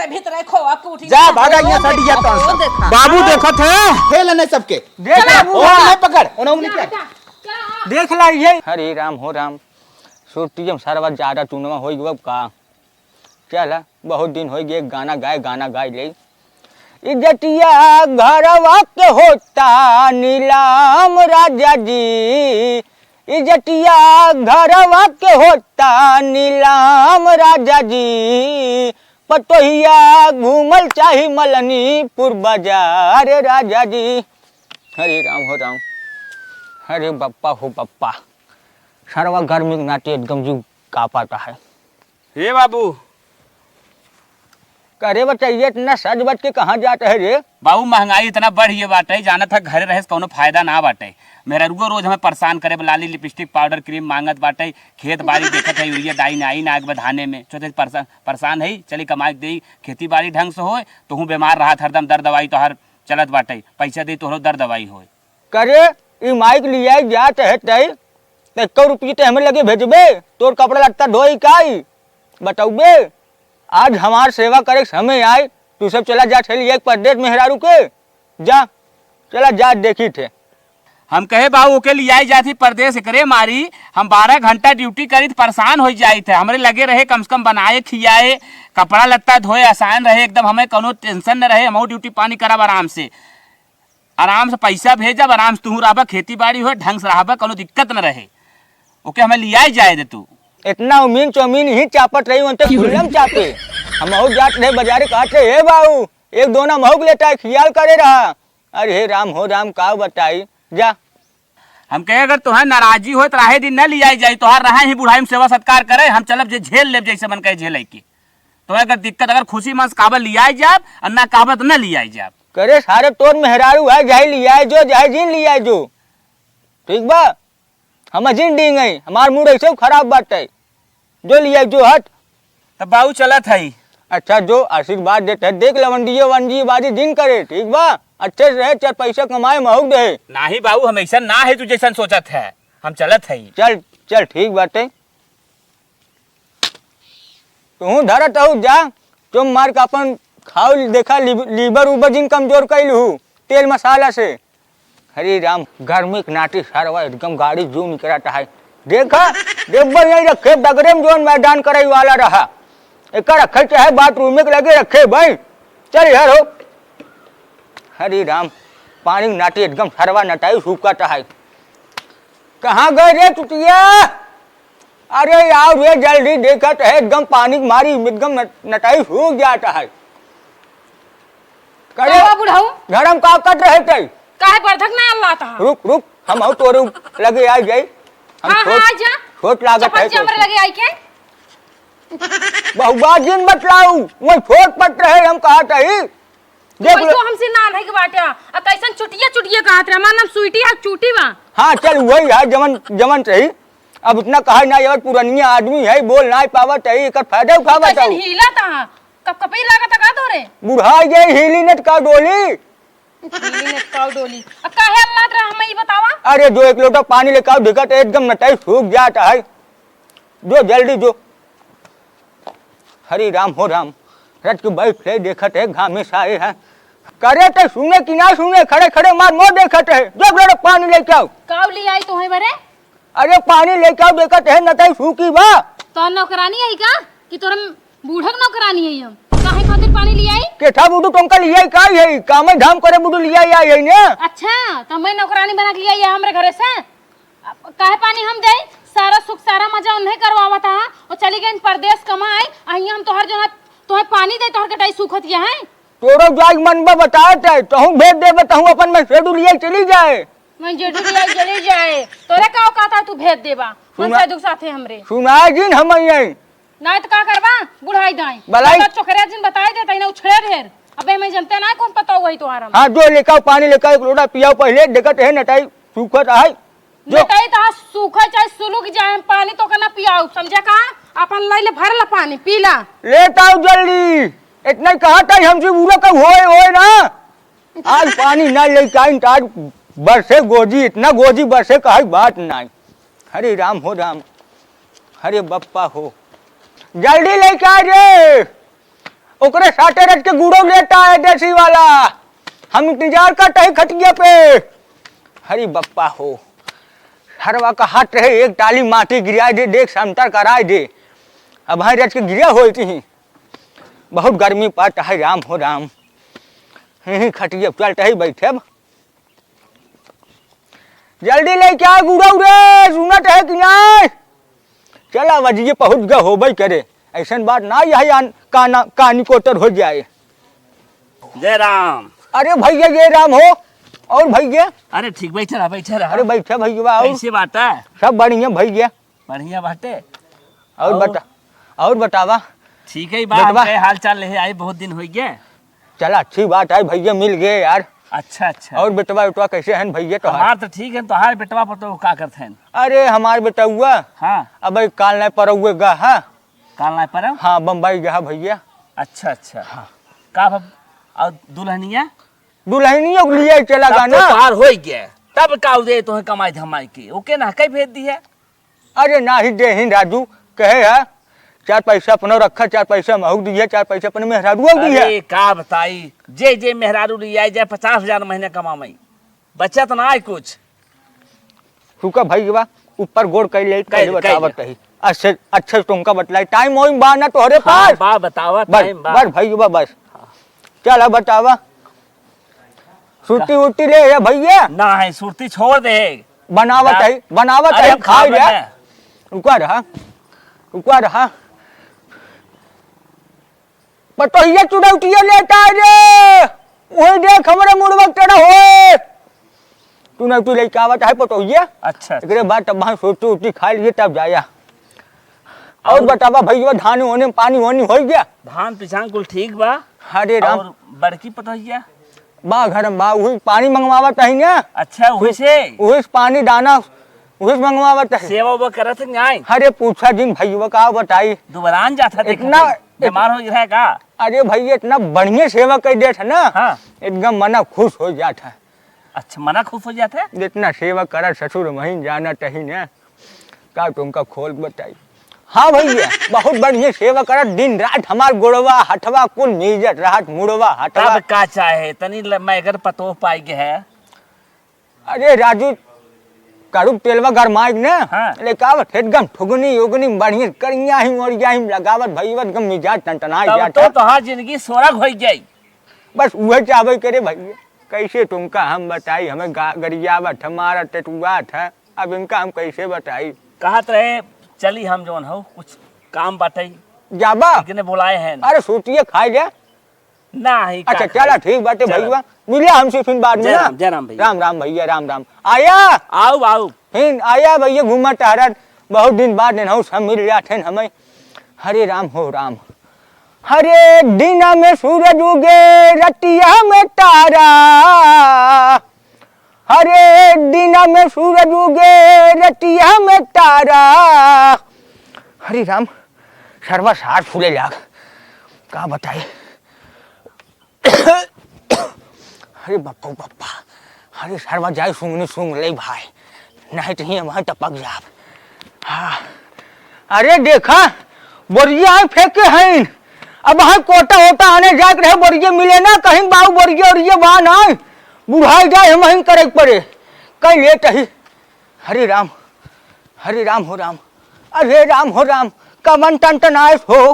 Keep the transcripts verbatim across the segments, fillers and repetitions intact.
भीतर खोआ कूटी जा, भागा, यहाँ से हटिया तो। बाबू देखत है। खेल नहीं सबके। देख चला। बाबू, ओने पकड़, ओने उंगली क्या? देख ला ये। हरे राम हो राम, सुरतियम सरवा ज्यादा टूनवा होई गवा का? चला, बहुत दिन होई गए, गाना गाए, गाना गाए ले। इज्जतिया घरवा के होता नीलाम राजा जी, इज्जतिया घरवा के होता नीलाम राजा जी, पतोहिया घूमल चाही मलनीपुर बाजार राजा जी। हरे राम हो राम, हरे बप्पा हो बप्पा, सरवा गर्मी के नाते एकदम जीव कांपत है। हे बाबू। करे बच्चा, ये इतना सज बज के कहाँ जात है रे? बाबू, महंगाई इतना बढ़ गई बाटे, जानत है, घरे रहे से कौनो फायदा ना बाटे। मेहरारुओ रोज हमें परेशान करे, लाली, लिपस्टिक, पाउडर, क्रीम मांगत बाटे। खेत बाड़ी देखत है, यूरिया डाई नाई ना आग बधाने में। सोचे परेशान, परेशान है, चली कमाई के देई, खेती बाड़ी ढंग से होए, तोहूँ बीमार रहत हरदम, दर दवाई तोहार चलत बाटे, पैसा दे तोहरो दर दवाई होए। करे, ई माइक लियाई जात है तई, त एको रुपये ते हमरे लगे भेजबे? तोर कपड़ा लत्ता धोई काई? बतौबे? आज हमार सेवा करे के समय आए, तू सब चला जा ठेली एक परदेस मेहरारू के। जा, चला जा देखी थे। हम कहे बाबू ओके लियाई जात ही परदेस, एकरे मारी हम बारह घंटा ड्यूटी करी त परेशान हो जाई थे। हमरे लगे रहे कम से कम बनाए खियाए, कपड़ा लत्ता धोए आसान रहे एकदम, हमें कौनो टेंशन न रहे, हम ड्यूटी पानी करब आराम से। आराम से पैसा भेजब, आराम से तुहूँ रहबा, खेती बाड़ी होए, ढंग से रहबा, कौनो दिक्कत न रहे। ओके हमें लियाई जाए दे तू। इतना उमीन चौमीन ही चापत रही, उनते खुल्लम चापे। हम अहू जात रहे बाजारे, कहत रहे, "हे बाऊ, एक दोना महूक लेता है, खियाल करे रहा।" अरे हे राम हो राम, का बताई, जा। हम कहे, "अगर तोहे नाराजी होए तो राहे दिन न लियाई जाई, तोहार रहा ही बुढ़ाई में सेवा सत्कार करे, हम चलब जे झेल लेब, जैसे मन कहे झेले के।" तो अगर दिक्कत, अगर खुशी मन से कहबा लियाई जाब, और ना कहबा तो न लियाई जाब। करे सारे तोर मेहरारू है, जाए लियाए जो, जाए जिन लियाए जो। ठीक बा? हम जिन डींग है, हमार मूड ऐसे खराब बाटे। जो लियाए जो हट। तब बाऊ चलत है। अच्छा जो आशीर्वाद देत है, देख लवंडिये वंडिये बाजी जिन करे, ठीक बा? अच्छे से रहे, चार पैसा कमाए महूक दे। नाही बाऊ, हम ऐसा ना है तू जैसन सोचत है, हम चलत है। चल, चल ठीक बाटे। तुहूँ धरत हऊ जा, तुम मार के अपन खाऊ देखा, लिव-, लीवर उबर जिन कमजोर कइल हू, तेल मसाला से। हरे राम, गर्मी के नाटी सरवा एकदम गाड़ी जू निकरत है। देखा, डेब्बा यहीं रखे, बगरे में जौन मैदान करे वाला रहा। एका रखे चाहे बाथरूम के लगे रखे भाई। चल यार हो। हरे राम, पानी के नाटी एकदम सरवा नटाई सूखत है। कहाँ गए रे चुटिया? अरे यार, ये जल्दी देखत है, एकदम पानी के मारी, एकदम नट-, नटाई सूख जात है। करे, का हुआ बुढ़ऊ? घर हम का कट रहे थे? काहे बरधक ना अल्लात हा? रुक, रुक, हम हऊ तोरे लगे आ जाई। हम हाँ, छोट, हाँ, आ जा। छोट लागत है चपक जा हमरे तोसे। लगे आई के। बहुबा जिन बतलाऊ, वो छोट पट रहे, हम कहत ही। देख लो। वैसो हमसे नान है के बाटे। आ कैसन चुटिया चुटिया कहत रहे? हमार नाम स्वीटी है, चूटी बा। हाँ, चल, वही है, जवन, जवन सही। अब उतना कहा ना, ये पुरनिया आदमी है, बोल ना पावत है, एकर फायदा उठावत कैसन है। हिलत हा? कब कपई लागत का तोरे? बुढ़ाई गई, हिली नट का डोली। हिली नट का डोली। आ काहे अल्लात रहा, हमें ई बतावा? अरे, जो एक लोटा पानी लेके आओ, देखत एकदम नटाई सूख जात है। जो जल्दी जो। हरे राम हो राम, रट के बैठ ले, देखत है घामे साए है। करे ते सुने कि ना सुने, खड़े खड़े मार मोर देखत है। जो एक लोटा पानी लेके आओ। काऊ ले आई तो है बरे? अरे पानी लेके आओ, देखत है नटाई सूखी बा। तो नौकरानी है का कि तोर बूढ़क नौकरानी है हम? काहे खातिर पानी ले आई? केठा बुडू तुमका ले आई का है? कामे धाम करे बुडू ले आई है ने? अच्छा, तो मैं नौकरानी बना के ले आई है हमरे घरे से? अब काहे पानी हम देई? सारा सुख, सारा मजा उन्हें करवावत हा। और चली गई परदेस कमाए, आ हियां हम तोहर जो है, तोहर पानी दे, तोहर कटाई सूखत या है। तोरो जाग मन बा बतावत है, तहूँ भेज देबे, तहूँ अपन में से डुलिया चली जाए। मैं जे डुलिया चली जाए, तोरे का औकात है तू भेज देबा? हम सुना-, से दुख साथे हमरे। सुनाए जिन हम आई। नहीं तो का करबा? बुढ़ाई दाई। बलाई। तो चोकरे जिन बताई देता, इन्हें उछड़े ढेर। अबे मैं जनते ना कौन पता हुआ ही तोहार हम। हाँ, जो लेके आओ, पानी लेके आओ, एक लोटा पियाओ पहले, देखत है नटाई सूखत है। जो नटाई तो सूखे चाहे सुलुक जाए, हम पानी तो के ना पियाओ, समझा का? अपन लाई ले, भर ला पानी, पी ला। लेत आओ जल्दी, इतना ही कहा था हमसे बुरा कब होए, होए ना। आज पानी ना लेके आई, तो आज बरसे गोजी, इतना गोजी बरसे, कहे बात नहीं। हरे राम हो राम, हरे बप्पा हो, जल्दी लेके आ रे। ओकरे साथे रच के गुड़ो लेता है देसी वाला। हम इंतजार करते हैं खटिया पे। हरी बप्पा हो, हरवा का हाथ रहे, एक टाली माटी गिराए दे, देख समतल कराए दे। अब हाँ रच के गिरा होती ही। बहुत गर्मी पड़ता है, राम हो राम। यहीं खटिया चलते ही बैठे अब। जल्दी लेके आ गुड़ऊ रे, सुनत है कि नहीं? चला, वजिए पहुँच गए होबे करे। ऐसन बात ना यही आन-, काना, कानी कोतर हो जाए। जय राम। अरे भैया, जय राम हो। और भैया? अरे ठीक, बैठे रहा, बैठे रहा। अरे बैठे भैया, और? कैसे बात है? सब बढ़िया भैया। बढ़िया बाटे। और और? बता, और बतावा? ठीक है बा, बेटवा? हमके हाल चाल ले आई, बहुत दिन हो गए। चला, अच्छी बात है भैया, मिल गए यार। अच्छा, अच्छा। और बेटवा, बेटवा कैसे हैं भैया तोहार? हमार तो ठीक है, तोहार बेटवा पर तो का करत हैं? अरे हमार बेटउआ, हाँ। अब काल नहीं परउए गा है। काल नहीं परउ? हाँ, बम्बई गया भैया। अच्छा, अच्छा। हाँ। का भब-, और दुल्हनिया? दुल्हनिया के लिए चला तब गा तो ना। तोहार हो गया, तब का उदे तोहे कमाई धमाई के, ओके ना कई भेज दी है। अरे नाही देहिन राजू, कहे है, चार पैसा अपनो रखा, चार पैसा महू दिए, चार पैसा अपने मेहरारुआ दिए। अरे का बताई, जे जे मेहरारू लिया जाए पचास हजार महीने कमामई, बचत ना आए कुछ। रुका भैया, ऊपर गोड़ कई ले, कई पहले ले, कई बतावत ले। रही। अच्छे, अच्छे तुमका बतलाई, टाइम होई बा ना तोहरे हाँ, पास। बा, बतावा, बस, टाइम बा। बस भैया, बस। चल अब बतावा, सुट्टी उट्टी ले या भैया? ना है, सुरती छोड़ दे। बनावत बा-, है, बनावत अरे है, हम खाई खाब ले। ना। रुका रहा, रुका रहा। पतोहिया चुनौतिया लेता है रे। वही देख हमरे मुड़वा के तरह होए। चुनौती लेके आवत है पतोहिया। अच्छा, अच्छा। एकरे बाद तब वहाँ सुरती उरती खा लिए तब जाया। और और बतावा भैया, धान होने पानी होनी हो गया? धान पिछान कुल ठीक बा। अरे राम। और बड़की पतोहिया? बा घर में बा, उही पानी मंगवावत है ना। अच्छा, उही से? उही से पानी दाना, उही से मंगवावत है। सेवा वो करत है कि नहीं? अरे पूछा जिन भैया, का बताई। दुबरान जात है, देखा इतना है। बीमार हो गया है का? अरे भैया, इतना बढ़िया सेवा कर देत है ना, हाँ। एकदम मना खुश हो जात है। अच्छा, मना खुश हो जात है? जितना सेवा करा ससुर वहीं जाना तही ना। का तुमका खोल के बताई? हाँ भैया, बहुत बढ़िया सेवा करत, दिन रात हमार गोड़वा, हथवा कुल मीजत रहत, मुड़वा, हथवा। तब का चाहे, तनी ल-, मैं अगर पतोह पाई के है। अरे राजू, कड़ू तेलवा गरमाई के ना, हाँ। लेके आवत, एकदम ठुगनी उगनी बढ़िया, करिया ही ओरिया ही लगावत, भैया एकदम मिजाज टनटनाई तब जात तो है। तोहार जिंदगी स्वर्ग हो जाई। बस उहे चाहबे करे भैया, कैसे तुमका हम बताई, हमें गा-, गरियावत है, मारत है, टटुआत है। अब इनका हम कैसे बताई? कहत रहे, चली हम जौन हो, कुछ काम बाटे। जाबा? इतने बुलाए हैं। अरे, सूतिए खाए ले। ना ही अच्छा, का चला, खाई। ठीक बाटे चला। भैया, मिले हमसे फिर बाद में जय ना। राम, जय राम भैया। राम राम भैया, राम राम। आया? आओ, आओ। फिर आया भैया, घूमा टहरा, बहुत दिन बाद एनहु सब मिल जात हैं हमें। हरे राम हो राम। हरे दिना में सूरज उगे, रतिया में तारा। हरे दिना में सूरज उगे, रतिया में तारा। हरे राम, सरवा सार फूले लाग, का बताई। अरे बप्पा, बप्पा, अरे सरवा जाए सूंघनी सूंघ ले भाई, नहीं तो ही वहीं टपक जाब। हाँ। अरे देखा, बोरिया हम फेंके हईन। अब हम कोटा वोटा आने जात रहे, बोरिया मिले ना, कहीं बाऊ बोरिया ओरिया बा ना, बुढ़ाई जाए हम हईन करे के पड़े। कई लेट ही। हरे राम, हरे राम हो राम, अरे राम हो राम, कमन टन टन आए हो।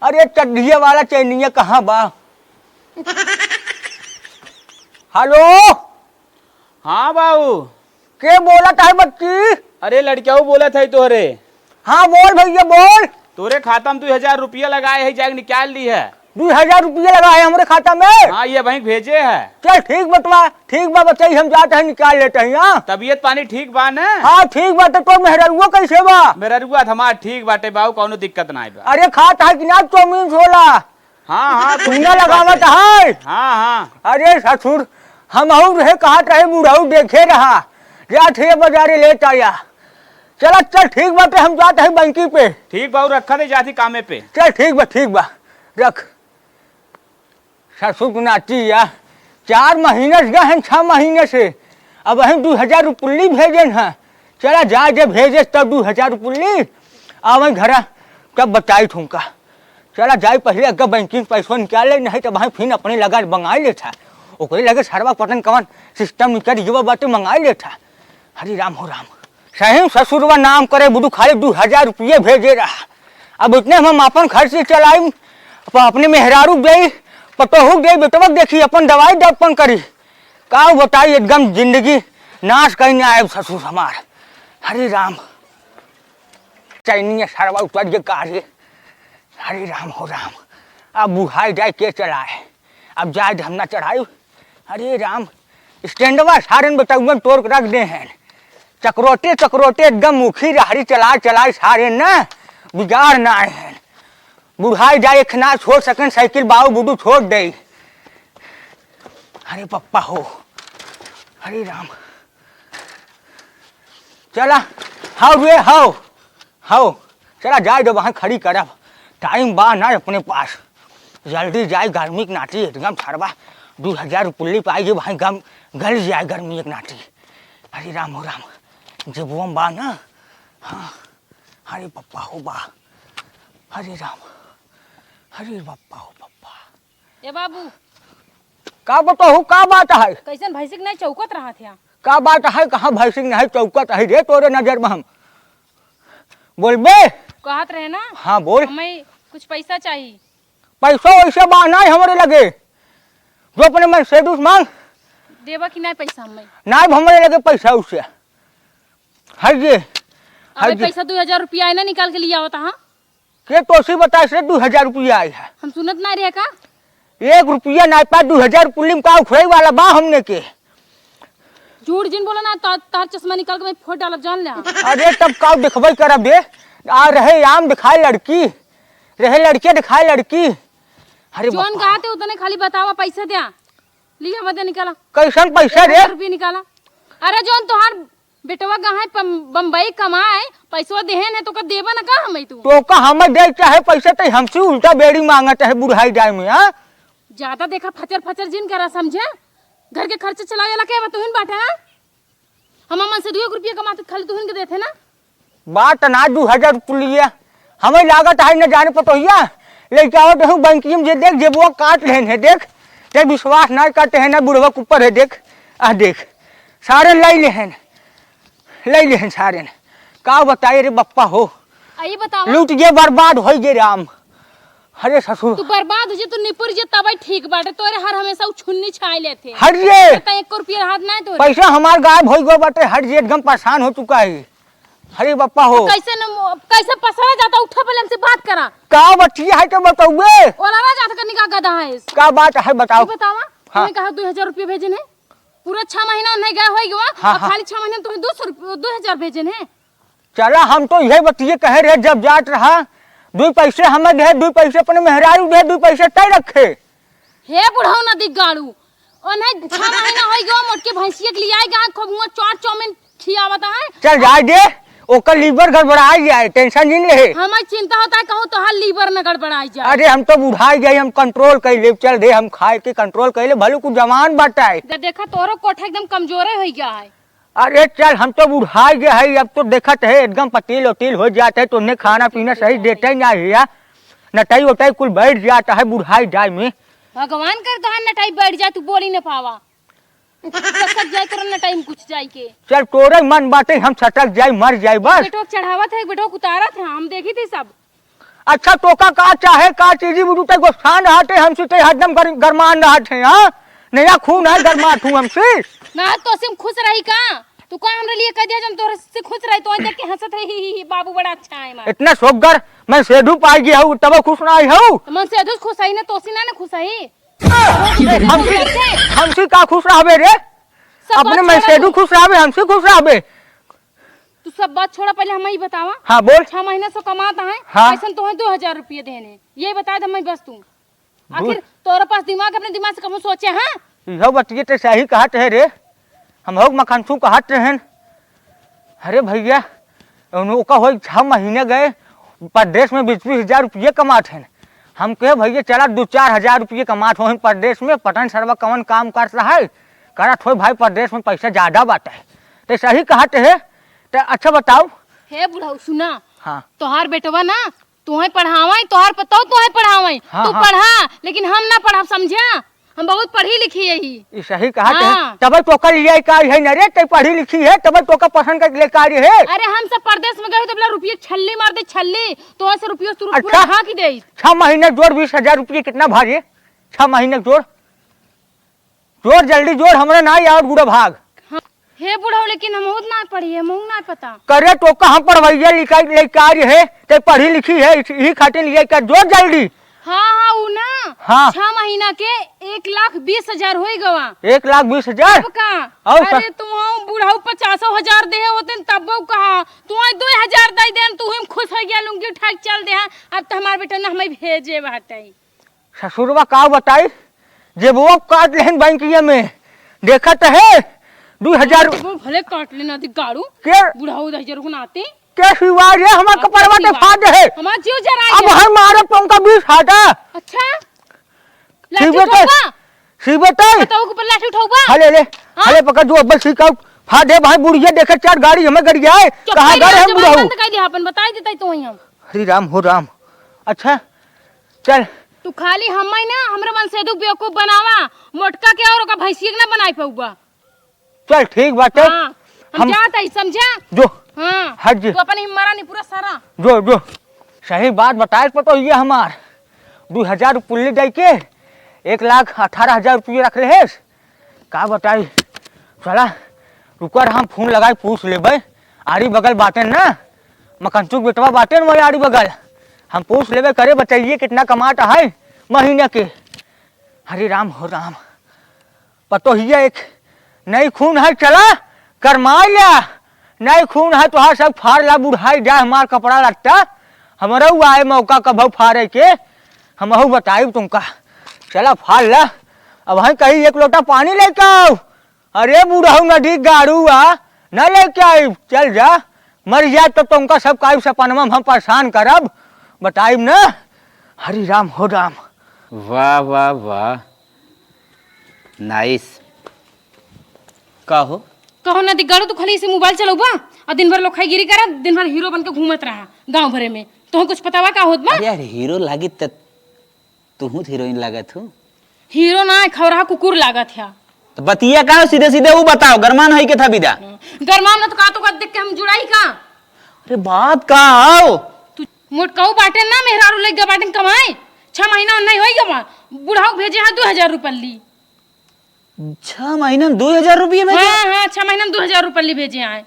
अरे चड्ढिया वाला चैनिया कहाँ बा? हेलो। हाँ बाबू। के बोलत है बच्ची? अरे लड़कियाऊ बोलत है तोहरे। हाँ बोल भैया बोल। तोरे खाता में दू हजार रुपया लगाए है, जाके निकाल ली है। दू हजार रुपया लगाए हमरे खाता में? हाँ, ये बैंक भेजे है। चल ठीक बटवा, ठीक बा बच्चा, हम जात है निकाल लेत है। हाँ। तबीयत पानी ठीक बा न? हाँ ठीक बा, तो तोर मेहररुआ कैसे बा? मेहररुआ तो हमार ठीक बाटे बाबू, कौनो दिक्कत ना बा। अरे खात है कि ना चाउमीन छोला? हाँ, हाँ, कुछ चूना ठीक लगावत बाटे। है। हाँ, हाँ। अरे ससुर, हमहू रहे कहत रहे बुढ़ऊ देखे रहा, जात है बाजारे लेत आया। चल, चल, ठीक बाटे, हम जात है बैंकी पे। ठीक बा, रखा दे, जाती कामे पे। चल, ठीक बा, ठीक बा, रख। ससुर के नाती या, चार महीने से गए हैं, छह महीने से, अब हम दू हजार रुपल्ली भेजन हैं। चला जा, जब भेजे तब दू हजार रुपल्ली, आवे घरा, तब बताई ठुमका। चला जाई पहिले अग्गा बैंकिंग पैसवा निकाल ले, नहीं तो भाई फिर अपने लगा मंगाई लेता। ओकरे लगे सरवा पतन कवन सिस्टम निकल गवा बाटे, मंगाई लेता। हरे राम हो राम। सही ससुरवा नाम करे बुडू, खाली दू हजार रुपये भेजे रहा। अब इतने हम अपन खर्च चलाई, अप-, अपने मेहरारू देई, पतोहू देई, बेटवा देखी, अपन दवाई दप्पन करी। का बताई, एकदम जिंदगी नाश कहीं आए ससुर हमार। हरे राम। चैनिया सरवा उतर के का रे? हरे राम हो राम। अब बुढ़ाई जाए के चलाए, अब जाए हम ना चढ़ाई। हरे राम, स्टैंडवा सारन बेटउवन तोड़ के रख दे हैं। चकरोटे चकरोटे एकदम मुखी रहरी चलाए चलाए सारे न बिगाड़ ना आए हैं। बुढ़ाई जाए एक ना छोड़ सकें साइकिल, बाऊ बुडू छोड़ दे। अरे पप्पा हो, हरे राम। चला, हाउ रे, हाउ, हाउ। चला, जाए दो, वहाँ खड़ी करब। टाइम बा ना अपने पास। जल्दी जाए, गर्मी के नाटी एकदम ठरबा। दू हजार रुपये पाई, वहाँ गम गल जाए गर्मी के नाटी। हरे राम हो राम, जेबुआ में बा ना? हाँ, हरे पप्पा हो बा। हरे राम, हरे पप्पा हो पप्पा। ए बाबू। का बताहू, का बात है? कैसन भैंसिक नहीं चौकत रहा थे? का बात है, कहाँ भैंसिक नहीं चौकत है रे तोरे नजर में हम? बोलबे? कहत रहे ना। हाँ, बोल। हमें कुछ पैसा चाहिए। पैसा वैसे बा नहीं हमरे लगे, जो अपने मन से दूस मांग। देबा कि नहीं पैसा हमें? नहीं हमरे लगे पैसा उसे। है ये, है अबे ये। पैसा दू हजार रुपया है ना, निकाल के लिया होता, हाँ? के तोसी बताइस रे, दू हजार रुपया आई है। हम सुनत ना रहे का? एक रुपया ना पा, दू हजार पुलिम का उखड़े वाला बा हमने के। झूठ जिन बोला ना, तो तार चश्मा निकाल के मैं फोड़ डालब, जान ले। अरे तब का देखबे करब बे? आ रहे आम दिखाए लड़की, रहे लड़के दिखाए लड़की। अरे जौन बापा। कहा थे उतने खाली बतावा, पैसा द्या। लिया बदे निकाला। कैसन पैसा रे? एक हजार रुपया निकाला। अरे जौन तोहार बेटवा गहा है पम-, बम्बई कमाए, पैसवा देहन है, तो का देबा न का हमें तू? तो का हमें दे चाहे पैसे, ते हमसे उल्टा बेड़ी मांगत है बुढ़ाई जाए में, हाँ? ज्यादा देखा फचर फचर जिन करा, समझे? घर के खर्च चलावे वाला के बा, तुहिन बाटे, हाँ? हम मन से दुए रुपया कमाते, खाली तुहिन के देते ना। बात ना दू हजार रुपया, हमें लागत है न जाने पतोहिया, लेके आवत हूँ बैंक में जे देख, जेबुआ काट लेहन है, देख, ते विश्वास ना करते हैं ना, बुढ़वा के ऊपर है, देख, आ देख, सारे लाई लेहन, लाई लेहन सारे ने। का बताए रे बप्पा हो, आ, ई बतावा। लूट गे, बर्बाद होइ गे राम। अरे ससुर। तू बर्बाद हो जे, तू निपुर जे, तबे ठीक बाटे। तोरे हर हमेशा उ छुन्नी छाए लेते। हट जे। त एको रुपया हाथ ना है तोरे। पैसा हमार गायब होइ गो बाटे, हट जे, एकदम परेशान हो चुका है। अरे बप्पा हो। तो कैसे न, कैसे पसरा जाता, उठा पहले हमसे बात करा। का बतिया है तो बतौबे। ओलारा जात करने का गधा है इस। का बात है बताओ। तू बतावा, हाँ। तूने कहा दो हजार रुपया भेजे ने? पूरा छह महीना नहीं गया होई गवा, हाँ, और हाँ। खाली छह महीना में तुम्हें दो सौ रुपये, दो हजार भेजन है। चला, हम तो यही बतिये कहे रहे, जब जात रहा, दुई पैसे हमें दे, दुई पैसे अपने मेहरारू दे, दुई पैसे तय रखे। हे बुढ़ऊ नदी गाड़ू, ओन्हें छह महीना होई गवा, मोटके भैंसिया के लिए आए गवा, खूब हुआ चाट चाउमीन खियावत है। चल जाए दे, ओकर लीवर गड़बड़ाई जाए, टेंशन जिन ले। हमार चिंता होता है, कहूँ तोहार लीवर न गड़बड़ाई जाए। अरे हम तो बुढ़ाई गए, हम कंट्रोल कर ले, चल दे, हम खाए के कंट्रोल कर ले, भले कुछ जवान बाटा है। दे-, देखा तोरो कोठा एकदम कमजोरे हो गया है। अरे चल, हम तो बुढ़ाई गए है, अब तो देखत है एकदम पतील उतील हो जात है, तो उन्हें खाना पीना सही देते ही ना है, नटाई उटाई कुल बैठ जाता है बुढ़ाई जाए में। भगवान कर तोहार नटाई बैठ जाए, तू बोली न पावा। सटक जाए तोरा ना टाइम कुछ जाए के। चल तोरे मन बाटे हम सटक जाई, मर जाई बस। बेटवा के चढ़ावत है, बेटवा के उतारत है, हम देखी थी सब। अच्छा तोका का चाहे, का चीजी बुझू ते गोस्तान रहते हमसे ते हरदम गर-, गरमान रहते, हाँ? नया खून है गरमात हूँ हमसे। ना तो सिम खुश रही का? तू का हमरे लिए कह दिया जब तोरे से खुश रही तो देख के हंसत रही, ही, ही, ही, बाबू बड़ा अच्छा है हमारा। इतना सोगर मैं सेधू पाई गया हूँ तब खुश ना आई हूँ। तो मन सेधू खुश आई ना, तोसी ना, ना खुश आई। हमसे, हमसे का खुश रहबे रे? सब अपने बात मैं छोड़ा सेधू तू। खुश रहबे, हमसे खुश रहबे। तू सब बात छोड़ा, पहले हम ही बतावा। हाँ, बोल। छह महीना से कमाता है, हाँ। कैसन तो है दो हजार रुपये देने, ये बता दे मैं बस तू। दू- आखिर तोरे पास दिमाग, अपने दिमाग से कबहूँ सोचे, हाँ? इहो बतिये ते सही कहत है रे, हम हो मखनसू कहत रहन। अरे भैया, उन-, ओका होई छह महीने गए, परदेस में बीस बीस हजार रुपये कमात हैं। हम कहे, "भैया, चला, दो चार हजार रुपये कमात होहन परदेस में, पता नहीं सरवा कवन काम करत रहा है, करत होई भाई, परदेस में पैसा ज्यादा बाटे।" ते सही कहत है। ते अच्छा बताओ। हे बुढ़ऊ, सुना। हाँ। तोहार बेटवा ना, तुहैं पढ़ावैं, तोहार पतोह तुहैं पढ़ावैं। हाँ, तू हाँ। पढ़ा, लेकिन हम ना पढ़ब, समझा? हम बहुत पढ़ी लिखी ही। ई सही कहा थे। हाँ। तबै तोका लियाई का है न रे, तै पढ़ी लिखी है, तबै तोका पसंद कर लेके आ रही है। अरे हम सब परदेस में गए तो बोला रुपये छल्ली मार दे, छल्ली। तो ऐसे रुपये से अच्छा। पूरा ढाँक दे। छह महीने जोड़ बीस हजार रुपये कितना भारी है? छह महीने जोड़। जोड़, जल्दी जोड़, हमरा ना याद बूढ़ा भाग। हाँ। हे बूढ़ा, लेकिन हम बहुत ना पढ़ी है, हमहू ना पता। करे तोका हम पढ़वैया लिखाई लेके आ रही है, तै पढ़ी लिखी है, इस-, यही खातिर लियाई का, जोड़ जल्दी। हाँ, हाँ, उ ना। हाँ। छह महीना के एक लाख बीस हजार होई गवा। एक लाख बीस हजार? अब का? और अरे, स- तुम बुढ़ऊ पचासो हजार देहे होते न, तब वो कहा, तू आई दो हजार दे देन, तू हम खुश हो गया, लुंगी उठा के चल दे, हाँ। अब तो हमार बेटा ना हमें भेजे बाटे। ससुरवा का बताई, जेबवा काट लेहन बैंकिया में, देखत है, दो हजार। वो भले काट लेना दी गाड़ू। के? बुढ़ऊ दहिजर को नाते। के सिवा रे, हमार कपड़वा के फाड़ दे है। हमार जीव जराई अब है। हर मारे पौंका बीस हाटा। अच्छा? लाठी सीबे ते, उठाऊबा? सीबे ते। बताओ के ऊपर लाठी उठाऊबा? हले ले, हाँ? हले पकड़ जो अब्बल सीखा, फाड़ दे भाई बुढ़िया देखे चार गाड़ी हमें गड़ी आए। चुप कहाँ कर, गए हम जबान बुढ़ऊ? बंद कर दिया अपन, बताई देता ही तो वहीं हम। हरे राम हो राम। अच्छा, चल। तू खाली हमें ना, हमरा मन से दू बेवकूफ बनावा, मोटका के और ओका भैंसिया के ना बनाई पऊबा। चल, ठीक बाटे। हाँ, हम हम जात हई, समझा? जो। हाँ, हट जी। तू अपन ही मरा नहीं पूरा सारा। जो, जो। सही बात बताए पतोहिया हमार। दू हजार पुल्ली दे के एक लाख अठारह हजार रुपये रख रहे। का बताई? चला, रुका रहा, हम फोन लगाई, पूछ लेबे। आड़ी बगल बाटे ना, मकनचुक बेटवा बाटे ना, वही आड़ी बगल। हम पूछ लेबे, करे बताइए कितना कमाता है महीने के। हरे राम हो राम। पतोहिया एक नई खून है, चला, करमाई ल्या। नई खून है, तोहार सब फाड़ ला, बुढ़ाई जा, हमार कपड़ा लत्ता। हमरो आए मौका कभौ फाड़े के, हमहू बताइब तुमका। चला, फाड़ ला। अब हम कहीं एक लोटा पानी लेके आओ। अरे बुढ़ऊ नदी गाड़ू आ, न लेके आइब, चल जा। मर जाए तो तुमका सब काइब सपनवा में हम परेशान करब, बताइब न। हरि राम हो राम। वाह, वाह, वाह। Nice। का हो? कहो ना दिग्गाड़ू, तू खाली इसे मोबाइल चलौबा और दिन भर लोखाईगिरी करा, दिन भर हीरो बन के घूमत रहा गांव भरे में। तोहे कुछ पतावा का होत बा? अरे यार, हीरो लागी त तू हूँ हीरोइन लागत हूँ। हीरो ना है, खौरहा कुकुर लागत है। तो बतिया का हो, सीधे सीधे वो बताओ, गरमान है के था विदा? गरमान ना तो का, तो का देख के हम जुड़ाई का? अरे बात का आओ? तू मोटकाऊ बाटे ना, मेहरारू लइका बाटे कमाए, छह महीना नहीं होई गवा, बुढ़ाऊ भेजे है दो हजार रुपये ली। छह महीना में दो हजार रुपये भेजे? हाँ, हाँ, छह महीना में दो हजार रुपये ली भेजे आए।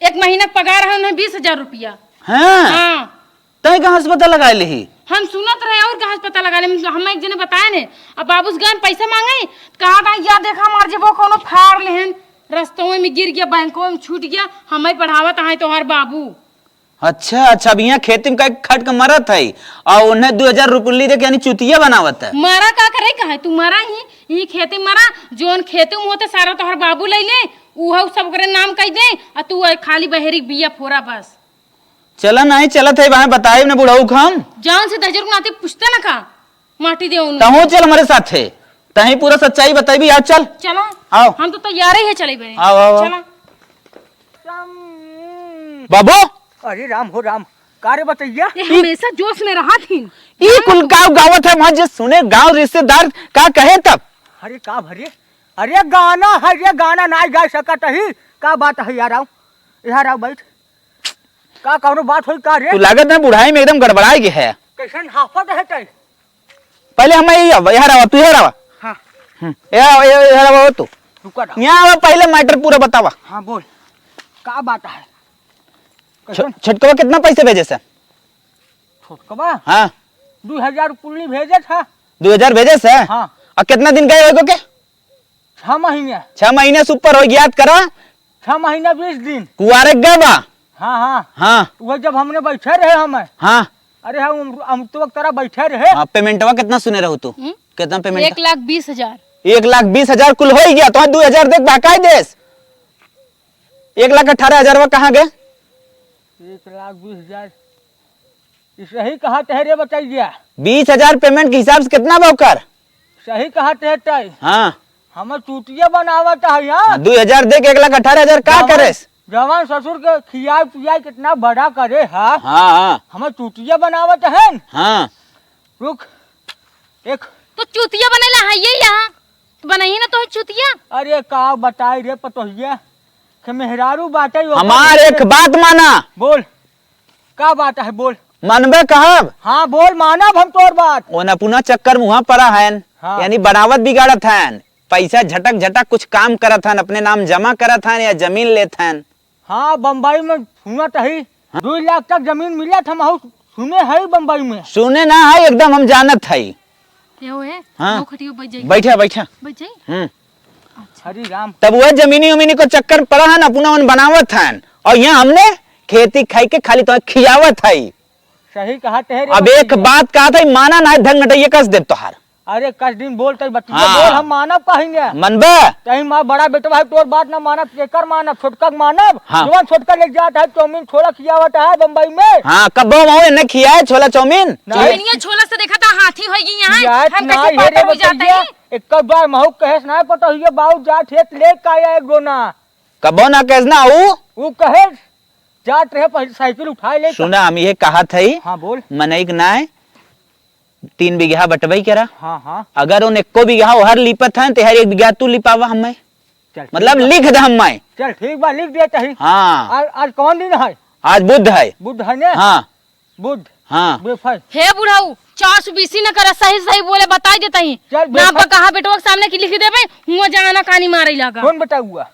एक महीना के पगार है उन्हें बीस हजार रुपया। हाँ। हाँ। तय कहाँ से पता लगा लेही? हम सुनत रहे और कहाँ से पता लगा ले? हम एक जने बताए ने, अब बाबूस गए पैसा मांगे, कहा था, "या देखा मार जेबो कोनो फाड़ लेहन, रस्तों में गिर गया, बैंकों में छूट गया, हमें पढ़ावत आहे तोहार बाबू।" अच्छा, अच्छा, अब यहाँ खेती में कई खट के मरत है और उन्हें दो हजार रुपये दे के यानी चुतिया बनावत है। मरा का करे का है? तू मरा ही, ही खेती में मरा, जोन खेती में होते सारा तोहर बाबू ले ले, उहो सब ओकरे नाम कह दे, आ तू खाली बहेरी बिया फोरा बस। चला नहीं चलत है, भाई बताइब न बुढ़ऊ क हम। जान से दहिजर को नाते पूछते ना का, माटी दे उन्हें। तहूँ चल हमारे साथ है, तहीं पूरा सच्चाई बताइबी, आओ चल। चला। आओ। हम तो तैयार ही है चले बे। आओ, आओ, आओ। चला। बाबू। अरे राम हो राम, का रे बतैया? ये हमेशा जोश में रहा थी। ई कुल गाँव गावत है, वहाँ जे सुने गाँव रिश्तेदार का कहे तब। अरे का भरे? अरे गाना है, ये गाना ना गा सकत ही। का बात है यार, आओ। यहाँ आओ बैठ। का कौनो बात होई का रे? तू लागत ना बुढ़ाई में एकदम गड़बड़ाई गए है। कैसन हाफत है तै? पहले हम यहाँ आवा, यहाँ आवा, तू यहाँ आवा। हाँ। हम्म, यहाँ आवा, यहाँ, यहाँ आवा तू। रुका ना। यहाँ आवा, पहले matter पूरा बतावा। हाँ, बोल। का बात है? छ-, कैसन? छोटकवा कितना पैसे भेजे से? छोटकवा? हाँ। दो हजार कुल्ली भेजे था। दो हजार भेजे से? हाँ। और कितना दिन गए हो के? छह महीने। छह महीने से ऊपर हो, याद करा। छह महीने बीस दिन। कुआरे गए बा। हाँ, हाँ। हाँ। वो जब हमने बैठे रहे हमें। हाँ। अरे हाँ, हम, हम तो वक्त तरह बैठे रहे। हाँ, पेमेंटवा कितना सुने रहो तू? हम्म? कितना पेमेंट? एक लाख बीस हजार। एक लाख बीस हजार कुल हो ही गया, तो दो हजार देख बहकाई देस। एक लाख अठारह हजार वा कहाँ गए? एक लाख बीस हजार। ई सही कहत है रे बतैया। बीस हजार पेमेंट के हिसाब से कितना बा ओकर? सही कहत है तै। हाँ। हमर चूतिया बनावत है यहाँ। हाँ, दो हजार दे के एक लाख अठारह हजार का करेस? जवान ससुर के खियाई पियाई कितना बड़ा करे हा। हाँ, हाँ। हमें चूतिया बनावत है। हाँ। रुक, एक तो चूतिया बनेला है ये यहाँ। तो बनाइए ना तो चूतिया। अरे का बताई रे पतोहिया, के मेहरारू बाटे, ओकर हमार एक बात माना। बोल, का बात है, बोल। मनबे कहब? हाँ, बोल, मानब हम तोर बात। ओन अपना चक्कर मुहा पड़ा हन, हाँ। यानी बनावत बिगाड़त हन, पैसा झटक झटक कुछ काम करत हन, अपने नाम जमा करत हन या जमीन लेत हन। हाँ, बम्बई में सुनत हई, हाँ। दुई लाख तक जमीन मिलत हम, हऊ सुने हई बम्बई में। सुने ना हई, एकदम हम जानत हई। ये हो है, हाँ। वो खटियो बैठ जाइए। बैठा, बैठा। बैठ जाइए। हम्म। अच्छा। हरी राम। तब वह जमीनी उमीनी को चक्कर पड़ा है ना, अपना उन बनावत हन, और यहाँ हमने खेती खाई के खाली तो खियावत हई। सही कहा तेरे अब एक बतिया। बात कहा था, माना ना है, धन घटैया कस दे तोहार। अरे कस दिन बोल तई बतिया हाँ। बोल, हम मानब कहीं ने। मनबे? तही माँ बड़ा बेटवा है, तोर बात ना मानब, केकर मानब, छोटका के मानब। हाँ। जवान छोटका लेके जात है, चाउमीन छोला खियावत है बम्बई में। हाँ, कब्बो माऊ इन्हें खियाए छोला चाउमीन? नहीं। चाउमीनिया छोला से देखा था, हाथी होई गई यहाँ। यार, हम ना कैसे ये रे पागल हो जाता बतैया, है? एक बार महू कहेस ना पता हुई, बाऊ जात है, ले का आया एक गोना। कब्बो ना कहेस ना, ऊ? ऊ कहेस, जात रहे पहले साइकिल उठाए ले। सुना, हम ये कहा था ही, हाँ, बोल। मनई के नाय तीन बीघा बटबई करा। हाँ, हाँ। अगर उन एको बीघा ओहर लिपत हैं, तो हर एक बीघा तू लिपावा हमें। चल, मतलब, ठीक बा। लिख दे हमें। चल, ठीक बा, लिख देते ही। हाँ। आज, आज कौन दिन है? आज बुध है। बुध है ना? हाँ। बुध। हाँ। बेफाई। हे बुढ़ऊ, चार सौ बीसी न करा, सही सही बोले, बताई देता ही। चल, ना बेफाई। कहा बेटवा के सामने की लिख देबे, हुआ जाना कानी मारे लागा। कौन बताऊआ?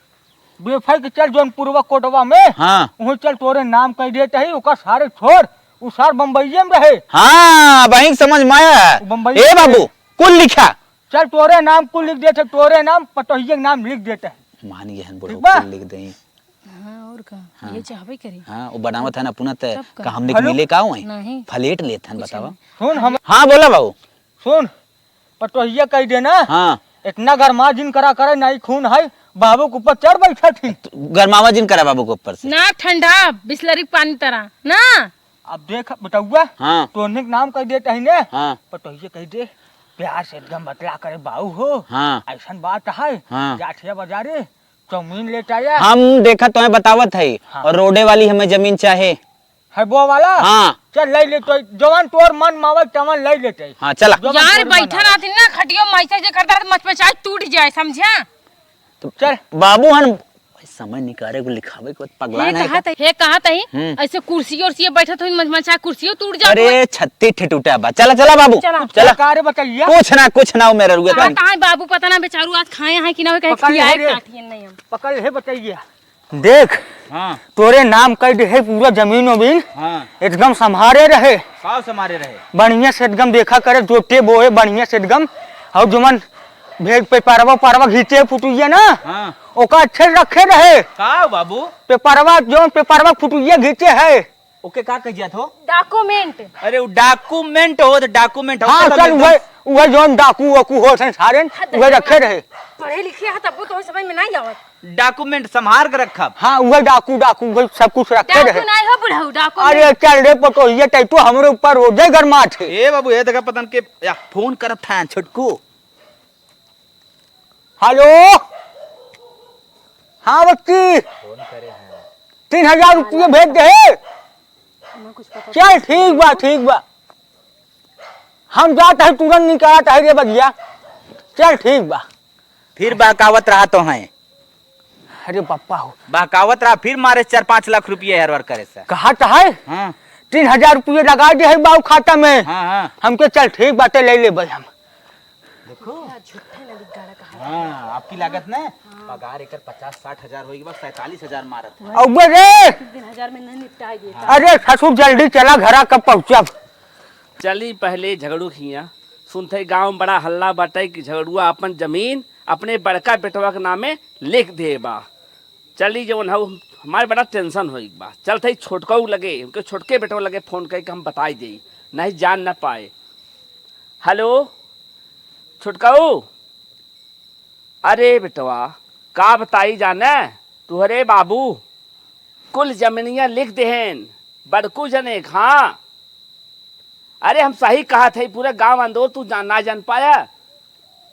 बेफाई के चल जौनपुरवा कोटवा में, हाँ। वहीं चल तोरे नाम कह देते ही, ओकर सारे छोड़, उ सार बम्बईये में रहे। हाँ, वहीं समझ में आया। उ बम्बई ए में बाबू, रहे। कुल लिखा। चल तोरे नाम कुल लिख देते, तोरे नाम, पतोहिये के नाम लिख देते हैं। मान गए हैं बुढ़ऊ, ठीक बा? कुल लिख दें। हाँ, और का? हाँ। ये चाहबे करी। हाँ, वो बनावत है ना अपना ते तब का? का हमने के हेलो? मिले का हुए? नहीं। फ्लैट लेत हन, कुछ बतावा। नहीं। सुन हम हाँ, बोला बाबू। सुन, पतोहिया कह देना। हाँ। इतना गरमा जिन करा करे, नहीं खून है, बाबू के ऊपर चढ़ बैठा थी। गरमावा जिन करा बाबू के ऊपर से। ना ठंडा, बिसलरी के पानी तरह, ना। अब देख बेटउआ, हाँ। तोहने के नाम कह देत ही ने, हाँ। पतोहिया कह दे, प्यार से एकदम बतला करे बाऊ हो, हाँ। ऐसन बात है, हाँ। जाठिया बाजारे, चाउमीन लेट आया। हम देखत तोहे बतावत हई, हाँ। और रोडे वाली हमें जमीन चाहे। है वो वाला? हाँ। चल, ले ले तो, जवन तोर मन मावे, तवन ले लेते। हाँ, चला। जवन यार, तोर मन बैठा आवे। रहती ना, खटियो में ऐसे जे करता रहता, मचमचाए टूट जाए, समझा? तो चल। बाबू हन, भाई, समय निकाले को लिखावे को पगला हे नहीं कहत का? है, हे कहत है, हम्म। ऐसे कुर्सी उर्सी बैठत हुई, मचमचाए कुर्सियों टूट जात अरे, हुई। छत्ती ठे टूटा बा। चला, चला बाबू। चला। चला। का रे बतैया? कुछ ना, कुछ ना, वो मेरा रुआ कहाँ, था। कहाँ है बाबू, पता ना बेचारू आज खाए हैं कि ना, कहीं पकड़ ले खियाए रे। काटिए नहीं हम। पकड़ ले बतैया। देख, हाँ। तोरे नाम कह दे है पूरा जमीन वमीन, हाँ। एकदम संभारे रहे। का संभारे रहे? बढ़िया से एकदम देखा करे, जोते बोए बढ़िया से एकदम। और जुमन भेज पेपरवा, परवा घींचे फुटुइया ना, हाँ। ओका अच्छे से रखे रहे। का बाबू? पेपरवा, जौन पेपरवा फुटुइया घींचे है। ओके का कह जात हो? डॉक्यूमेंट। अरे, वो डॉक्यूमेंट हो तो डॉक्यूमेंट हो, हाँ, एकदम, चल, एकदम। वह, वह जौन डाकू वाकू हो सन सारे, हाँ, वह रखे रहे। पढ़े लिखे है तब तो समझ में नहीं आवत। डॉक्यूमेंट संभार के रखब। हाँ, वह डाकू, डाकू, वह सब कुछ रखे डाकू रहे। नहीं हो बुढ़ऊ, डाकू अरे, नहीं। चल रे पतोहिया, तै तो हमरे ऊपर रोजे गरमात है। ए बाबू, ए देखा पतन के या फोन करत था छोटकू। हेलो, हाँ बच्ची, तीन हजार रुपये भेज दे। चल ठीक बा, ठीक बा, हम जात है तुरंत निकालत है रे बगिया। चल ठीक बा। फिर बहकावत रहा तो हैं। अरे पप्पा हो। बहकावत रहा, फिर मारे चार पाँच लाख रुपये हर बार करे से। कहा तो है? हाँ। तीन हजार रुपये लगा दे है बाबू खाता में। हाँ, हाँ। हमके चल ठीक बाटे, ले ले भाई हम। देखो। हाँ, आपकी लागत ना, हाँ। पगार एकर पचास साठ हजार होई बा, सैंतालीस हजार मारत है। अउबे रे! तीन हजार में नहीं निपटाई देता। अरे ससुर, जल्दी चला, घरा कब पहुँचब? चली पहले झगड़ू खिया। सुनते गाँव में बड़ा हल्ला बाटे कि झगड़ुआ अपन जमीन अपने बड़का बेटवा के नामे लिख दे बा। चली जवन हऊ, हमारे बड़ा टेंशन होई बा। चलते ही छोटकऊ लगे, उनके छोटके बेटवा लगे फोन करके हम बताई देई, नहीं जान ना पाए। हेलो, छोटकऊ। अरे बेटवा, का बताई जाने, तुहरे बाबू कुल जमीनिया लिख देहेन, बड़कू जने, हाँ। अरे हम सही कहत है, पूरा गांव अंदोर तू जान, ना जान पाया,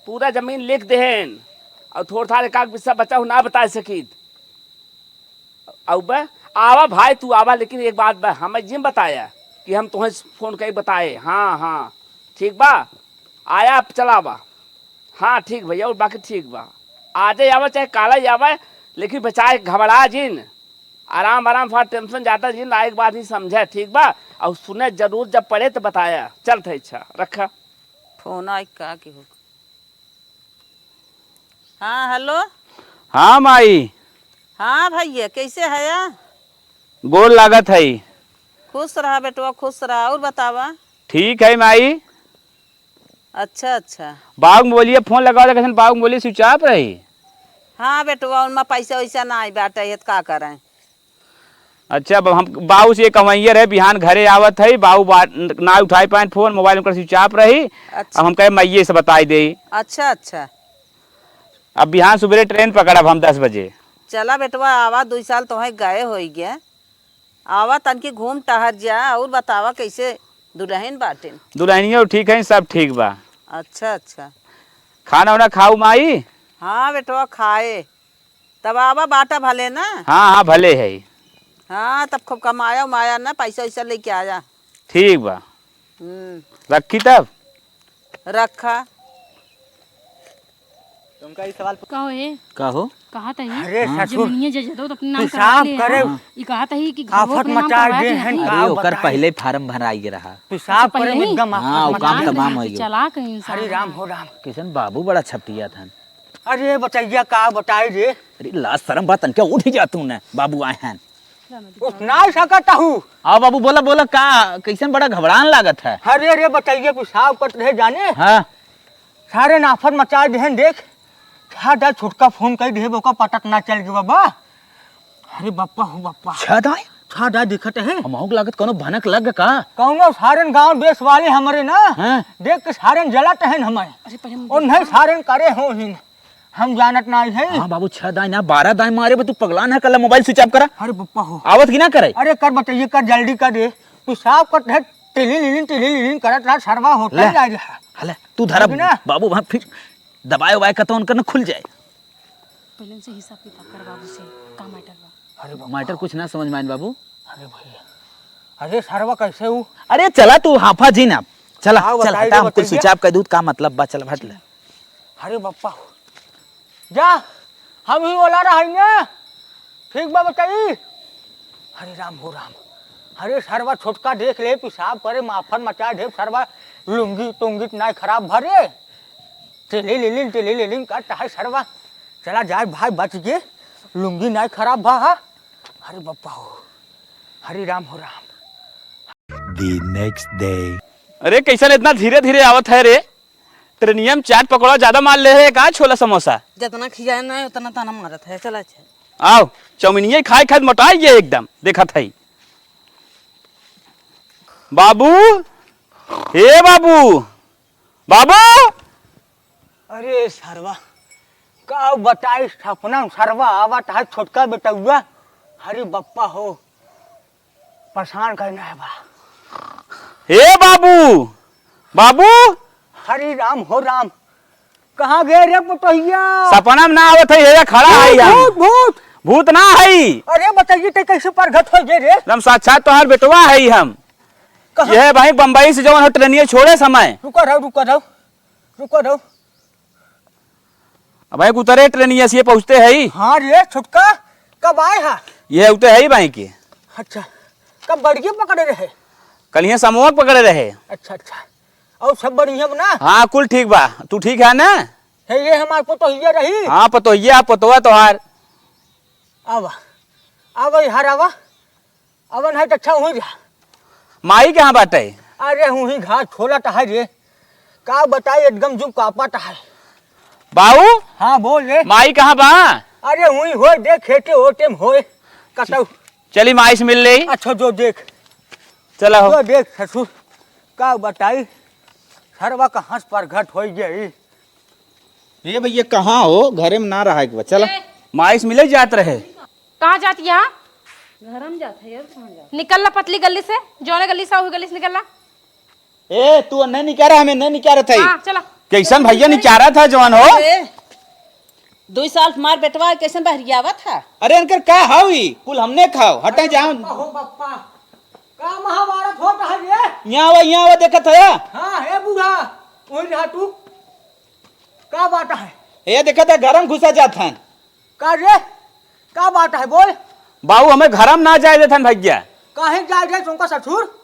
पूरा जमीन लिख देहेन, और थोड़ थार एक आध बिस्सा बचा हो ना बता सकीत। अउबे, आवा भाई, तू आवा, लेकिन एक बात बा, हमें जिन बताया कि हम तुहें फोन कइ बताए। हाँ, हाँ, ठीक बा, आया, चला आवा। हाँ, ठीक भइया, अउर बाकी ठीक बा, आजे आवा चाहे काले आवा, लेकिन बचाए घबरा जिन, आराम आराम से, टेंशन ज्यादा जिन लाए के बाद ही समझे, ठीक बा? अउर सुने जरूर, जब पड़े तो बताया। चलत है, अच्छा, रखा। फोन आई का के हो? हाँ, हेलो। हाँ माई। हाँ भइया, कैसे हया? गोर लागत है। खुश रहा बेटवा, खुश रहा। अउर बतावा? ठीक है माई। अच्छा, अच्छा। बाबू के बोलिए, फोन लगावा, लेकिन बाबू के बोलिए स्विच ऑफ रही। हाँ बेटवा, उनमा पैसा वैसा नाहीं बाटे, ये त का करें? अच्छा, अब हम बाबू से ये कहवइया रहे, बिहान घरे आवत है, बाबू बा-, ना उठाए पाएन फोन, मोबाइल उनकर स्विच ऑफ रही। अच्छा। अब हम कहे, मइये से बताई देई। अच्छा, अच्छा। अब बिहान सुबेरे ट्रेन पकड़ब हम दस बजे। चला बेटवा, आवा, दुइ साल तोहे गए होइगे, आवा, तनकी घूम टहर जा। अउर बतावा, कैसे दुलहिन बाटिन? दुलहिनियो ठीक है, सब ठीक बा। अच्छा, अच्छा। खाना वाना खाऊ माई? हाँ बेटवा, खाए। तब आवा, बाटा भले ना। हाँ, हाँ, भले है। हाँ, तब खूब कमाया उमाया ना, पैसा वैसा लेके आया। ठीक बा। हम्म। रखी तब? रखा। तुमका ई सवाल प- का हो ए? का हो? कहा त ही? अरे हाँ। ससुर, जमीनिया जे जदो तो अपने नाम पेशाब करवा ले करे। हाँ। ई कहा त ही कि घर आफत पर नाम मचा करवा दे के हैं, हटी। का अरे, ओकर बताई? पहिले फार्म भराई के रहा। पेशाब अच्छा, करे में पहिले? एकदम हाँ, आफत वो काम मचा दे। तमाम हो गया। चला कहीं इंसान हरे राम हो। हो राम। किशन बाबू बड़ा छपटिया था। अरे बचैया, का बताई रे? अरे लाज शरम बा तनके, उठ ही जा तू न, बाबू आए हैं। उठ ना सकत हूँ। आओ बाबू, बोला, बोला, का, कैसन बड़ा घबरान लागत है? अरे, अरे, बचैया पेशाब करत रहे जाने। हाँ। सारे नाफत मचा देहन, देख। छा दा छुटका फोन कइ देहे, ओका पता त ना चल गवा बा। अरे बप्पा हो बप्पा। छा दाई? छा दाई दिखत है। हमहू के लागत कौनो भनक लग का? कौनो सारन गांव देश वाले हमरे ना। हाँ। देख के सारन जलत हैं हमें। अरे पहले हम उन्हें देखा। सारन करे होहिन। हम जानत नाहीं है। हाँ बाबू, छह दाई ना, बारह दाई मारे बा, तू पगला ना, कल मोबाइल स्विच ऑफ करा। अरे बप्पा हो। आवत की ना करे? अरे कर बचैया, कर जल्दी कर दे। पेशाब करत है, टिलिन लिलिन, टिलिन लिलिन करत रहा, सरवा होटल ले। जाए रहा। हले, तू धरा अभी ना। बाबू, वहाँ फिर दबाए उबाए का तो उनका ना खुल जाए। पहले उनसे हिसाब किताब कर बाबू से, का मैटर बा? अरे बप्पा। मैटर कुछ ना समझ में आइन बाबू। अरे भैया, अरे सरवा कैसे हूँ? अरे चला तू हाफा जी ना, चला, हाँ, चला, बताइए, हटा, हम कुल बताइए। स्विच ऑफ कर दूँ, का मतलब बा, चल हट ले। अरे बप्पा हो, जा, हम ही बोला रहा है ना, ठीक बा बताई। हरे राम हो राम, अरे सरवा छोटका देख ले, पेशाब करे, माफन मचा दे, सरवा लुंगी टुंगी त नाहीं खराब भरे, टेली लिलिन, टेली लिलिन करत है सरवा। चला जाए भाई बच के, लुंगी नाहीं खराब भा हा। अरे बप्पा हो, हरे राम हो राम। The next day। अरे कैसन इतना धीरे धीरे आवत है रे? ट्रेनिया में चाट पकौड़ा ज्यादा मार ले है का छोला समोसा? जितना खियाए ना उतना ताना मारत है। चला अच्छा। आओ, चौमिनिया खाए खाए मोटाई गए एकदम, देखत है। बाबू, हे बाबू, बाबू। अरे सरवा, का बताई सपना में सरवा आवत है छोटका बेटउआ। हरे बप्पा हो, परेशान करना है बा। हे बाबू, बाबू। हरे राम हो राम, कहाँ गए रे पुतहिया? सपना में ना आवत है, ये खड़ा है भूत, हम। भूत, भूत। भूत ना है। अरे बचैया, ते कैसे प्रगट होइ गए रे? हम साक्षात तोहार बेटवा है हम। कहाँ? ये भाई बम्बई से जवन हो ट्रेनिया छोड़े समय। रुका रहो, रुका रहो, रुका रहो। अब भाई उतरे ट्रेनिया से ये पहुँचते है। हाँ रे छोटका, कब आए हा? ये उते है भाई के। अच्छा, कब बड़गी पकड़े रहे? कल ये समोक पकड़े रहे। अच्छा, अच्छा। अउर सब बढ़िया बा ना? हाँ, कुल ठीक बा। तू ठीक है ना? हे, ये हमार पतोहिया रही? हाँ, पतोहिया, पतोहा तोहार। आवा, आवा, इधर आवा। अवन है त अच्छा हुई जा। माई कहाँ बाटे? अरे, हुई घास छोलत है रे। का बताई, एकदम जू कांपत है। बाऊ? हाँ, बोल रे। माई कहाँ बा? अरे, हुई होय दे, खेते ओते में होय। कतौ। चली माई से मिल ले। अच्छा, जो देख। चला हो। जो देख ससुर, का बताई, सरवा कहाँ से प्रगट होइ गई। ये भैया कहाँ हो? घरे में ना रहा एक बार, चला। ए। माई से मिले जात रहे। कहाँ जात यहाँ? घर में जात है, और कहाँ जात? निकल ला पतली गली से, जौने गली से आऊ, गली से निकल ला। ए, तू नहीं निकारा, हमें नहीं निकारा था। हाँ, चला। कैसन भैया निकारा था जवान हो? ए, दुई साल हमार बेटवा कैसन बहरियावत है? अरे, इनकर का हाव ई? कुल हमने खाव। हटे जाओ। बप्पा हो बप्पा, का महाभारत होत है ये? यहाँ आवा, यहाँ आवा, देखत है। हाँ, हे बूढ़ा, वही रहा तू। का बात है? ये देखत है, घर में घुसा जात हन। का रे? का बात है, बोल। बाबू, हमें घर में ना जाए देथन भैया। काहे जाए दे तुमका ससुर?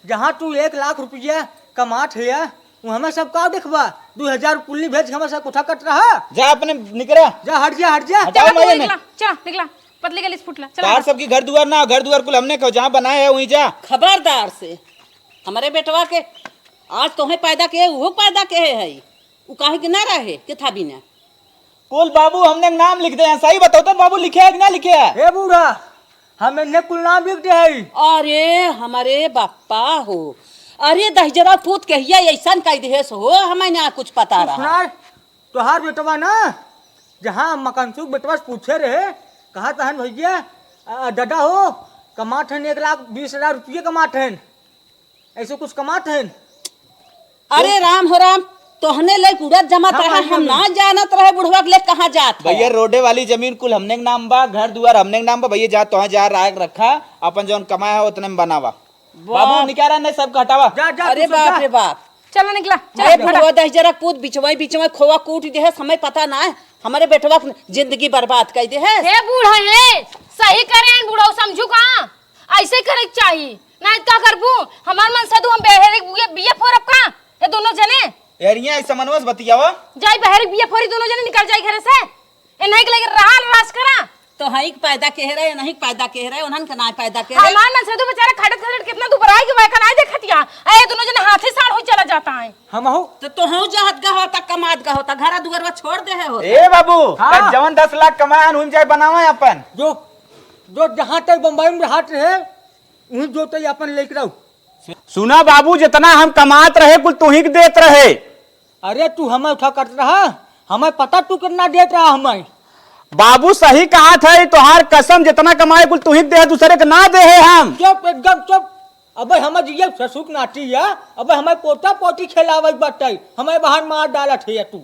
जहाँ तू एक लाख रुपया कमात है, वो हमें सब का देखबा? दू हजार कुल्ली भेज के हमें सब कुठा कट रहा। जा अपने निकरा। जा, हट जा, हट जा। हटाओ चला, तू मजे में। निकला, चला, निकला। पतली गली से फुटला, चला तार जा। सबकी घर दुआर ना, घर दुआर कुल हमने कहो, जहाँ बनाए है वहीं जा। खबरदार से हमारे बेटवा के आज तोहे पैदा के, वो पैदा के है, उ काहे के ना रहे, के था बिना। कुल बाबू हमने नाम लिख दे हैं, सही बताओ तो बाबू लिखे है कि ना लिखे है? ए बूढ़ा, हम इन्हें कुल नाम लिख दे हई। अरे हमारे बापा हो, अरे दहिजरा पूत कहिया ऐसन कह दिहे सो हो, हमें ना कुछ पता रहा। सुनार, तोहार बेटवा ना, जहाँ मकनसुख बेटवा से पूछे रहे, कहा तहन भैया, अ, दादा हो, कमात हन एक लाख बीस हजार रुपये कमात हन। ऐसे कुछ कमात हन? अरे राम हो राम, तोहने ले उड़द जमात हाँ, रहा, हाँ, हम हाँ। ना जानत रहे बुढ़वा के ले कहाँ जात है। भैया, रोडे वाली जमीन कुल हमने के नाम बा, घर दुआर हमने के नाम बा। भैया, जा तोहे जा राख रखा, अपन जौन कमाया है उतने में बनावा। बाप। बाबू, निकारा नहीं, सबका हटावा। जा, जा, अरे तू सब बाप जा। रे बाप। चलो निकला, चलो अरे निकला। बुढ़वा दहिजरा पूत बिचवाई बिचवाई खोवा कूट दे है, समय पता ना है। हमारे बेटवा के जिंदगी बर्बाद कर दे है। हे बूढ़ा, हे सही करे हैं बूढ़ा, समझू का? ऐसे करे के चाही, नहीं तो का करबू? हमार मन से तू हम बहरे के बिया फोरब का? ये दोनों जने एरिया ऐसा मनवस बतियावा। जाई बहरे के बिया फोरी, दोनों जने निकल जाई घरे से। ए नहीं के लेके रहा राज करा। तो हई के पैदा के रहे, नहीं के पैदा के रहे, उन्हन के ना पैदा के रहे। हमार मन से तू बेचारा खटत खटत कितना दुबराई के वैका नहीं देखतिया। ए दोनों जने हाथी साढ़ होई चला जाता है। हम हो। तो तोहू जहत का होता, कमात का होता, घरा दुआरवा छोड़ दे है होता। ए बाबू, हाँ। जवन दस लाख कमाए हन, उन जाए बनावे अपन। जो, जो जहाँ तक बम्बई में रहत रहे, उहीं जो तई अपन लेके रहो। सुना बाबू, जितना हम कमात रहे, कुल तुही के देत रहे। अरे तू हमें उठा करत रहा, हमें पता तू कितना देत रहा हमें। बाबू सही कहा था, ई तोहार कसम, जितना कमाए कुल तुही के दे, दूसरे के ना दे है हम। चुप, एकदम चुप। अबे हमें जिये ससुर नाती है, अबे हमें पोता पोती खेलावे बाटे, हमें बाहर मार डालत है तू।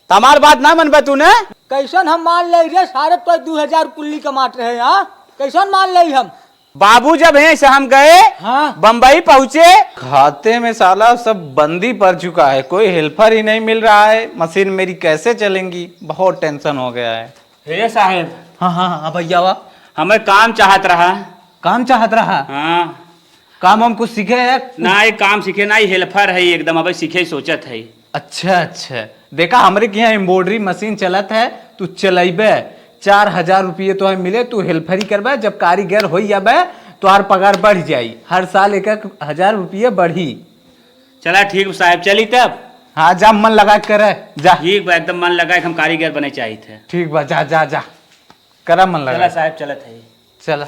त हमार बात ना मनबे तू ने? कैसन हम मान ले रे, सारे तो दू हजार कुल्ली कमात रहे, हाँ? कैसन मान ले हम? बाबू जब हैं से हम गए, हाँ। बम्बई पहुँचे। खाते में साला सब बंदी पड़ चुका है, कोई हेल्पर ही नहीं मिल रहा है, मशीन मेरी कैसे चलेंगी, बहुत टेंशन हो गया है। हे साहेब। हाँ, हाँ, हाँ, भैया वा। हमें काम चाहत रहा। काम चाहत रहा? हाँ। काम हम कुछ सीखे है? ना, ये काम सीखे ना, ये हेल्पर है एकदम, अबे सीखे सोचत है। अच्छा, अच्छा। देखा, हमरे के यहाँ एम्ब्रॉयडरी मशीन चलत है, तू चलइबे, चार हजार रुपये तोहे मिले, तू हेल्परी करबे, जब कारीगर होई जाबे, तोहार पगार बढ़ जाई, हर साल एक एक हजार रुपये बढ़ी। चला ठीक बा साहेब, चली तब। हाँ, जा मन लगा के करे, जा। ठीक बा, एकदम मन लगा के हम कारीगर बने चाहित है। ठीक बा, जा, जा, जा, करा मन लगा चला के। साहेब, चलत है। चला।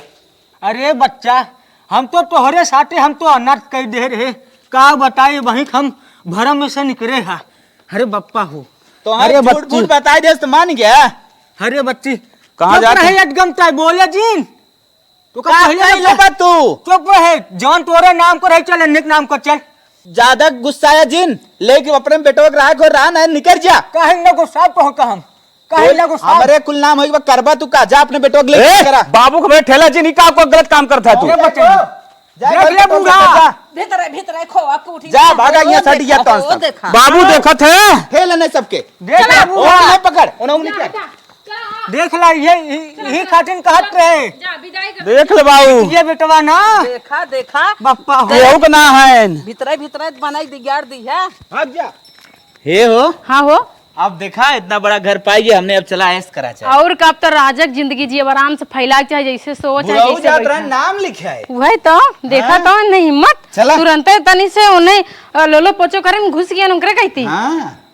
अरे बच्चा, हम तो तोहरे साथे हम तो अनर्थ कई दे रहे। का बताई, वहीं हम भरम में से निकरे हा। अरे बप्पा हो। तो हम अरे झूठ बच्ची। फूट बताई देस तो मान गया। अरे बच्ची, कहाँ चुप जाते? रहे, एकदम तय बोले जिन। तो का का पहले कही तो लेबा तू? चुप रहे, जौन तोरे नाम को रही, चल, निक नाम को चल। ज्यादा गुस्साया जिन, लेके अपने बेटवा के राख हो रहा ना, निकर जा। काहे न गुस्सा तो हो कहम? काहे बोल, ना गुस्सा? हमरे कुल नाम होई बा, करबा तू का? जा अपने बेटवा के लेके ए, करा। बाबू के ठेला जी, नहीं का, आपको गलत काम करता है तू। अरे बच्चा, जा, देख ले बूढ़ा। जा। भीतर है, भीतर है, खो, आपको उठी। जा, भागा, यहाँ से हट गया तो ओ, अंस्ता। देखा। बाबू देखत है। ठेला नहीं सबके। देख ले बूढ़ा। ओ, नहीं पकड़, उन्हें, उन्हें क्या? देख ला, ये, ये, ये खातिन कहत रहे। जा, विदाई कर। देख ले बाबू। ये बेटवा ना। देखा, देखा। बप्पा हो। केहू के ना है। भीतरे, भीतरे बनाई दिगाड़ दी है। भाग जा। हे हो। हाँ हो। अब देखा, इतना बड़ा घर पाई गया हमने, अब चला ऐश करा चाहे। और का, अब तो राजक जिंदगी जिए, अब आराम से फैला के चाहे जैसे सोच है, बुढ़ऊ जैसे जात बैठा। रहा, नाम लिखे है। वही तो, देखा हाँ। तो नहीं हिम्मत। चला। तुरंते तनी से उन्हें, अ, लोलो पोचो करे में घुस गया, उनकरे कहती। हाँ।